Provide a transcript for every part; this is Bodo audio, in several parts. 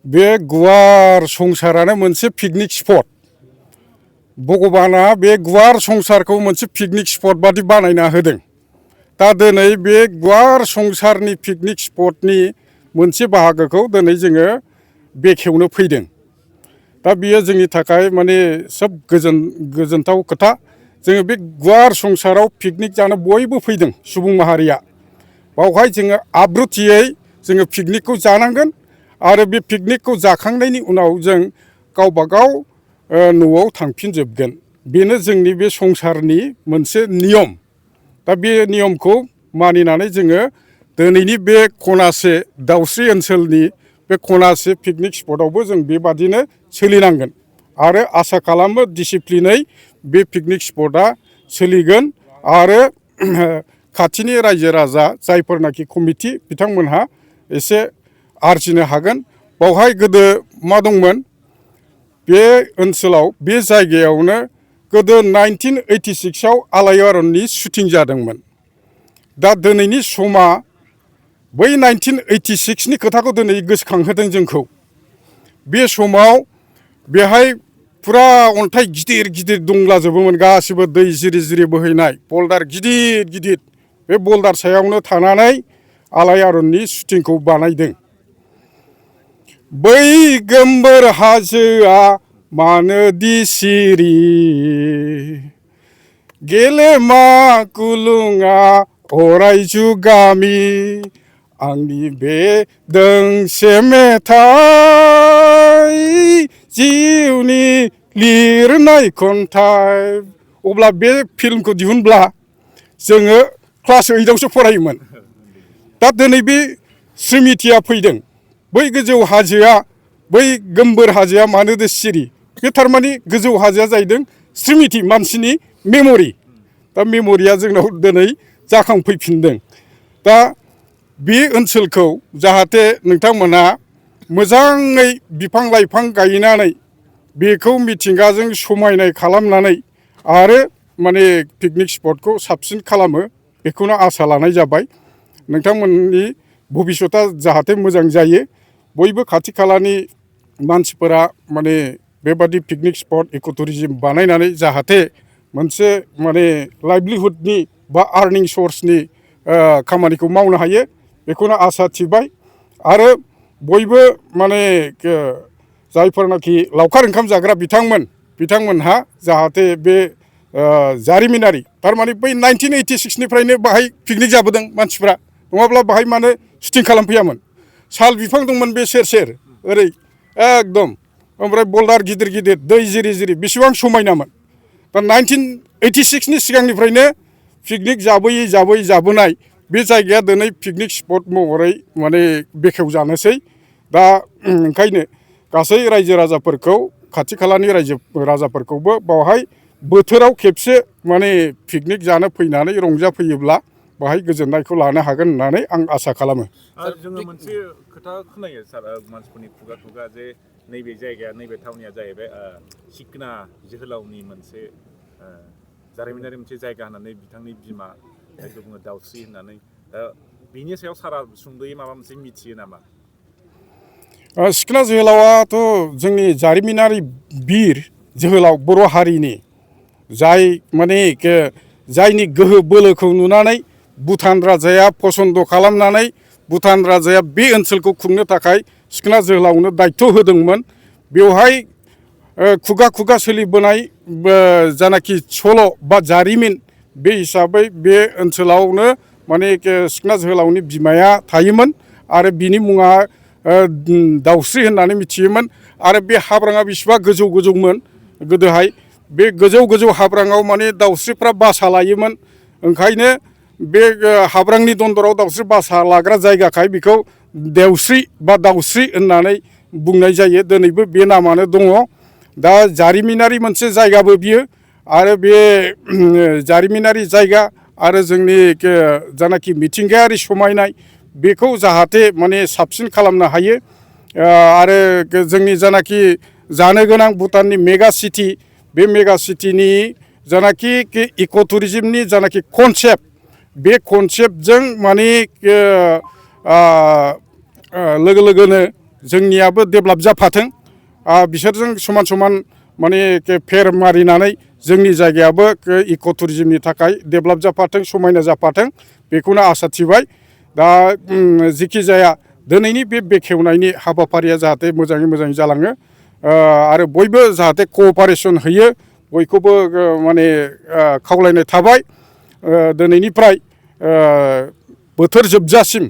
बे गुवार संसारानो मोनसे पिकनिक स्पट भगबाना बे गुवार संसारखौ मोनसे पिकनिक स्पट बादि बानायना होदों दा दिनै बे गुवार संसारनि पिकनिक स्पटनि मोनसे बाहागोखौ दिनै जोङो बेखेवनो फैदों दा बियो जोंनि थाखाय माने सब गोजोनथाव खोथा जोङो बे गुवार संसाराव पिकनिक जानो बयबो फैदों सुबुं माहारिया बावहाय जोङो आब्रुथियै जोङो पिकनिकखौ जानांगोन आरो बे पिकनिकखौ जाखांनायनि उनाव जों गावबा गाव न'आव थांफिनजोबगोन बेनो जोंनि बे संसारनि मोनसे नियम दा बे नियमखौ मानिनानै जोङो दिनैनि बे खनासे दाउस्रि ओनसोलनि बे खनासे पिकनिक स्पटआवबो जों बेबादिनो सोलिनांगोन आरो आसा खालामो डिसिप्लिनै बे पिकनिक स्पटआ सोलिगोन आरो खाथिनि रायजो राजा जायफोरनाखि कमिटि बिथांमोनहा एसे आरजिनो हागोन बावहाय गोदो मा दंमोन बे ओनसोलाव बे जायगायावनो गोदो 1986आव आलायारननि शुटिं जादोंमोन दा दिनैनि समा बै 1986नि खोथाखौ दिनै गोसोखांहोदों जोंखौ बे समाव बेहाय फुरा अन्थाइ गिदिर गिदिर दंलाजोबोमोन गासिबो दै जिरि जिरि बोहैनाय बल्डार गिदिर गिदिर बे बल्डार सायावनो थानानै आलायारननि शुटिंखौ बानायदों बै गोमबोर हाजोआ मानोदि सिरि गेलेमा कुलुङा अराय जुगामि आंनि बे दोंसे मेथाइ जिउनि लिरनाय खन्थाइ अब्ला बे फिल्मखौ दिहुनब्ला जोङो क्लास 8आवसो फरायोमोन दा दिनै बे स्रिमिथिया फैदों बै गोजौ हाजोआ बै गोमबोर हाजोआ मानोदि सिरि बे थारमाने गोजौ हाजोआ जाहैदों स्रिमिथि मानसिनि मेम'रि दा मेम'रिया जोंनाव दिनै जाखांफैफिनदों दा बे ओनसोलखौ जाहाथे नोंथांमोना मोजाङै बिफां लाइफां गायनानै बेखौ मिथिंगाजों समायनाय खालामनानै आरो माने पिकनिक स्पटखौ साबसिन खालामो बेखौनो आसा लानाय जाबाय नोंथांमोननि भबिसतआ जाहाथे मोजां जायो बयबो खाथि खालानि मानसिफोरा माने बेबादि पिकनिक स्पट इक'टुरिज्म बानायनानै जाहाथे मोनसे माने लाइभलिहुडनि बा आर्निं सर्सनि खामानिखौ मावनो हायो बेखौनो आसा थिबाय आरो बयबो माने जायफोरनाखि लावखार ओंखाम जाग्रा बिथांमोनहा जाहाथे बे जारिमिनारि थारमाने बै 1986निफ्रायनो बाहाय पिकनिक जाबोदों मानसिफ्रा नङाब्ला बाहाय मानो शुटिं खालामफैयामोन साल बिफां दंमोन बे सेर सेर ओरै एकदम ओमफ्राय बल्डार गिदिर गिदिर दै जिरि जिरि बेसेबां समायनामोन दा 1986नि सिगांनिफ्रायनो पिकनिक जाबोयै जाबोनाय बे जायगाया दिनै पिकनिक स्पट महरै माने बेखेवजानोसै दा ओंखायनो गासै रायजो राजाफोरखौ खाथि खालानि रायजो राजाफोरखौबो बावहाय बोथोराव खेबसे माने पिकनिक जानो फैनानै रंजाफैयोब्ला बाहाय गोजोननायखौ लानो हागोन होननानै आं आसा खालामो जोङो मोनसे खोथा खोनायो सार मानसिफोरनि खुगा जे नैबे जायगाया नैबे थावनिया जाहैबाय सिखना जोहोलावनि मोनसे जारिमिनारि मोनसे जायगा होननानै बिथांनि बिमा जायखौ बुङो दाउस्रि होननानै बिनि सायाव सारा सुंद'यै माबा मोनसे मिथियो नामा सिखना जोहोलावाथ' जोंनि जारिमिनारि बिर जोहोलाव बर' हारिनि जाय माने जायनि गोहो बोलोखौ नुनानै भुटान राजाया फसन्द खालामनानै भुटान राजाया बे ओनसोलखौ खुंनो थाखाय सिखना जोहोलावनो दायथ' होदोंमोन बेवहाय खुगा खुगा सोलिबोनाय जानाखि सल' बा जारिमिन बे हिसाबै बे ओनसोलावनो माने सिखना जोहोलावनि बिमाया थायोमोन आरो बिनि मुङा दाउस्रि होननानै मिथियोमोन आरो बे हाब्राङा बेसेबा गोजौ गोजौमोन गोदोहाय बे गोजौ गोजौ हाब्राङाव माने दाउस्रिफ्रा बासा लायोमोन ओंखायनो बे हाब्रांनि दन्दराव दाउस्रि बासा लाग्रा जायगाखाय बेखौ देवस्रि बा दाउस्रि होननानै बुंनाय जायो दिनैबो बे नामानो दङ दा जारिमिनारि मोनसे जायगाबो बियो आरो बे जारिमिनारि जायगा आरो जोंनि जानाखि मिथिंगायारि समायनाय बेखौ जाहाथे माने साबसिन खालामनो हायो आरो जोंनि जानाखि जानो गोनां भुटाननि मेगा सिटि बे मेगा सिटिनि जानाखि इक'टुरिज्मनि जानाखि कनसेप्ट बे कनसेप्टजों माने लोगो लोगोनो जोंनियाबो डेभेलप जाफाथों बिसोरजों समान समान माने फेर मारिनानै जोंनि जायगायाबो इक' टुरिजिमनि थाखाय डेभेलप जाफाथों समायना जाफाथों बेखौनो आसा थिबाय दा जिखि जाया दिनैनि बे बेखेवनायनि हाबाफारिया जाहाथे मोजाङै मोजां जालाङो आरो बयबो जाहाथे कअपारेसन होयो बयखौबो माने खावलायनाय थाबाय दिनैनिफ्राय बोथोर जोबजासिम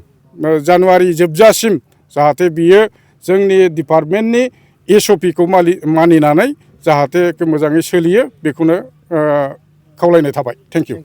जानुवारि जोबजासिम जाहाथे बियो जोंनि डिपार्टमेन्टनि SOPखौ मानिनानै जाहाथे मोजाङै सोलियो बेखौनो खावलायनाय थाबाय थेंक इउ